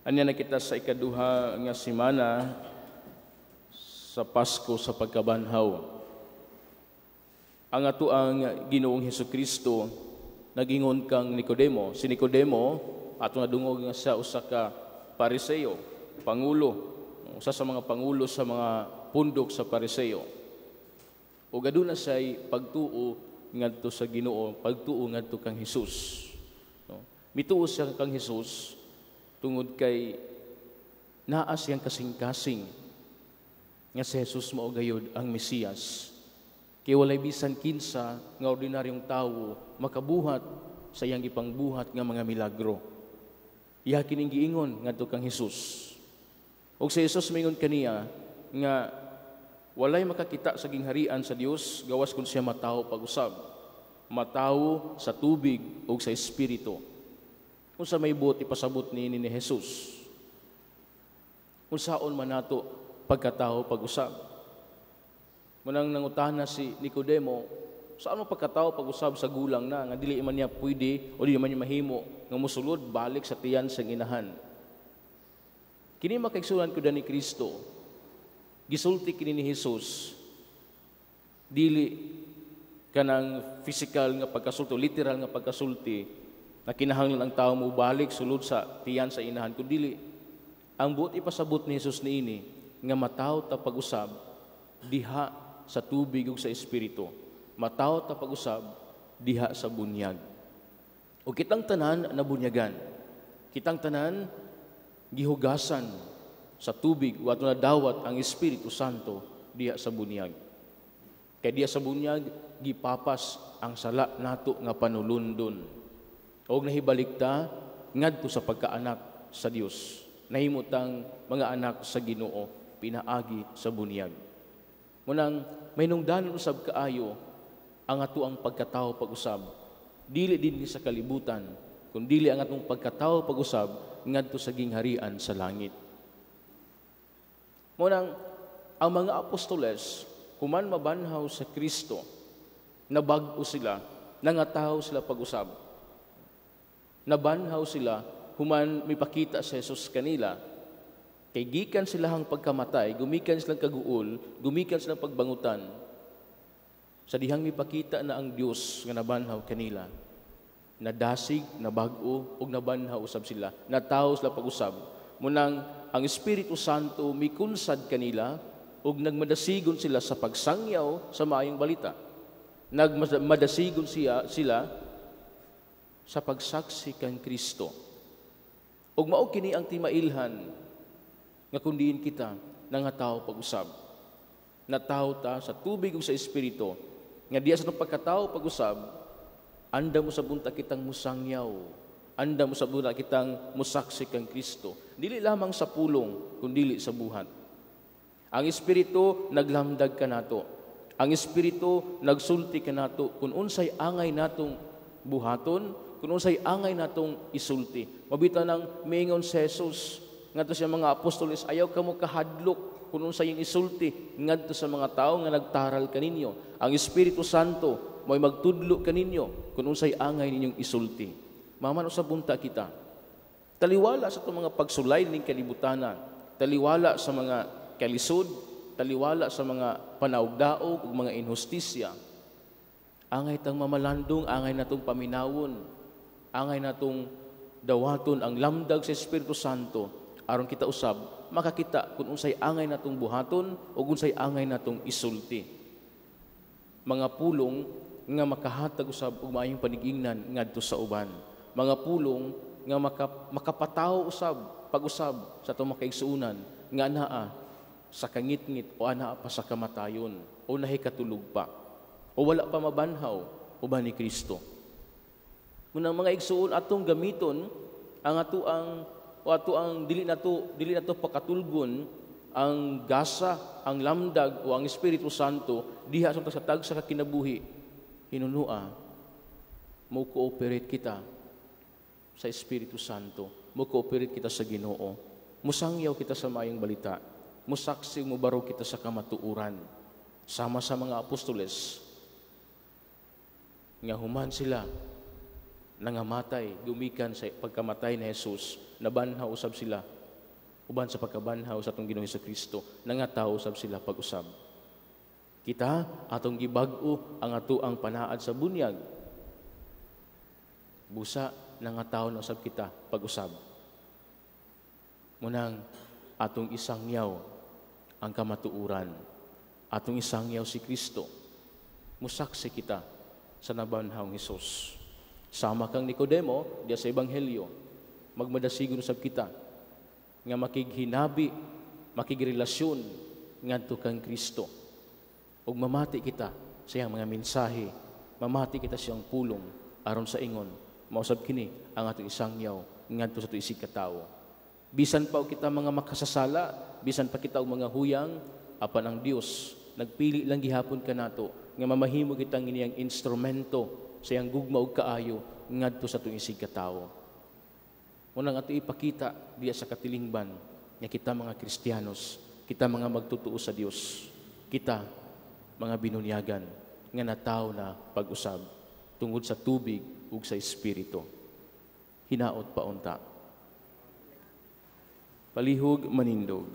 Anya na kita sa ikaduha nga semana sa Pasko sa pagkabanhaw. Ang ato ang Ginoong Hesus Kristo nagingon kang Nicodemo. Si Nicodemo ato nadungog nga sa usa ka Pariseo, pangulo, usa sa mga pangulo sa mga pundok sa Pariseo. Ug aduna siya'y pagtuo ngadto sa Ginoo, pagtuo ngadto kang Hesus. No? Mituo siya kang Hesus tungod kay naa siyang kasing-kasing nga si Jesus mao gayud ang Mesiyas. Kay walay bisan kinsa nga ordinaryong tawo makabuhat sa iyang gipangbuhat nga mga milagro. Iya kining giingon ngadto kang Hesus. Ug si Jesus mingon kaniya nga walay makakita sa gingharian sa Dios gawas kun siya matawo pag-usab. Matawo sa tubig ug sa espiritu. Unsa may buot ipasabot niini ni Jesus? Unsaon man nato pagkatao pag-usab? Munang nangutana si Nicodemo, saan mo pagkatao pag-usab sa gulang na nga dili man niya pwede o dili man niya mahimo nga mosulod balik sa tiyan sa inahan? Kini, makaigsuonan ko ni Kristo, gisulti kini ni Jesus, dili kanang physical nga pagkasulti, literal nga pagkasulti na kinahanglan ang tao mo balik sulod sa tiyan sa inahan, kun dili ang buot ipasabot ni Jesus niini nga mataw ta pag-usab diha sa tubig ug sa espiritu, mataw ta pag-usab diha sa bunyag. O kitang tanan nabunyagan, kitang tanan gihugasan sa tubig o ato nadawat ang Espiritu Santo diha sa bunyag. Kay diha sa bunyag gipapas ang sala nato nga panulundon. Og nahibalik ta ngadto sa pagkaanak sa Dios. Nahimo tang mga anak sa Ginoo pinaagi sa bunyag. Munang may nungdanon usab kaayo ang ato ang pagkatao pag-usab. Dili din sa kalibutan, kun dili ang atong pagkatao pag-usab ngadto sa gingharian sa langit. Munang ang mga apostoles, human mabanhaw sa Kristo, nabag-o sila, nangataw sila pag-usab. Nabanhaw sila human mipakita sa Jesus kanila. Kay gikan sila ang pagkamatay, gumikan silang kaguol, gumikan silang pagbangutan. Sa dihang mipakita na ang Dios nga nabanhaw kanila, nadasig, nabag-o, ug nabanhaw usab sila. Natawo sila pag-usab. Munang ang Espiritu Santo mikunsad kanila ug nagmadasigon sila sa pagsangyaw sa maayong balita. Nagmadasigon sila sa pagsaksi kang Kristo. Ug mao kini ang timailhan nga kun diin kita nangatawo pag-usab. Natawo ta sa tubig ug sa espiritu nga diya sa atong pagkatawo pag-usab, andam usab unta kitang musangyaw, andam usab unta kitang musaksi kang Kristo. Dili lamang sa pulong, kundili sa buhat. Ang Espiritu naglamdag kanato. Ang Espiritu nagsulti kanato kung unsay angay natong buhaton, kung unsay angay natong isulti. Mabita nang miingon si Jesus ngadto sa mga apostoles, "Ayaw kamo kahadlok kung unsay iyong isulti ngadto sa mga tawo nga nagtaral kaninyo. Ang Espiritu Santo mo'y magtudlo kaninyo kung unsay angay ninyong isulti." Maman usab unta kita. Taliwala sa itong mga pagsulay ning kalibutanan, taliwala sa mga kalisod, taliwala sa mga panaugdaog ug mga inhustisya. Angay tang mamalandong, angay natong paminawon, angay natong dawaton ang lamdag sa Espiritu Santo aron kita usab makakita kung unsay angay natong buhaton o unsay angay natong isulti. Mga pulong nga makahatag usab og maayong panigingnan ngadto sa uban. Mga pulong nga makapatawo usab pag-usab sa atong makaigsuonan nga anaa sa kangitngit o anaa pa sa kamatayon o nahikatulog pa o wala pa mabanhaw uban ni Kristo. Munang, mga igsuon, atong gamiton ang ato ang o ato ang dili nato pakatulgon ang gasa, ang lamdag o ang Espiritu Santo diha sa tagsa ka kinabuhi. Hinunua mo cooperate kita sa Espiritu Santo, mo cooperate kita sa Ginoo, musangyaw kita sa maayong balita, musaksi, mubaro kita sa kamatuoran. Sama sa mga apostoles nga human sila Nangamatay gumikan sa pagkamatay ni Jesus, nabanhaw usab sila uban sa pagkabanhaw sa atong Ginoong Kristo, nangatawo usab sila pag-usab. Kita atong gibag-o ang atoang panaad sa bunyag. Busa nangatawo na usab kita pag-usab. Munang atong isangyaw ang kamatuoran. Atong isangyaw si Kristo. Musaksi kita sa nabanhawng Hesus. Sama kang Nicodemo diya sa Ebanghelyo, magmadasigon usab kita nga makighinabi, makigrelasyon ngadto kang Kristo. Ug mamati kita sa iyang mga mensahe, mamati kita sa iyang pulong aron sa ingon mausab kini ang atong isangyaw ngadto sa atong isig katawo. Bisan pa og kita mga makasasala, bisan pa kita og mga huyang, apan ang Dios nagpili lang gihapon kanato nga mamahimo kitang iniyang instrumento sa iyang gugma ug kaayo ngadto sa atong isig katawo. Unang ato ipakita diya sa katilingban nga kita mga Kristiyanos, kita mga magtutuo sa Dios, kita mga binunyagan nga natawo na pag-usab tungod sa tubig ug sa Espiritu. Hinaot paunta. Palihog manindog.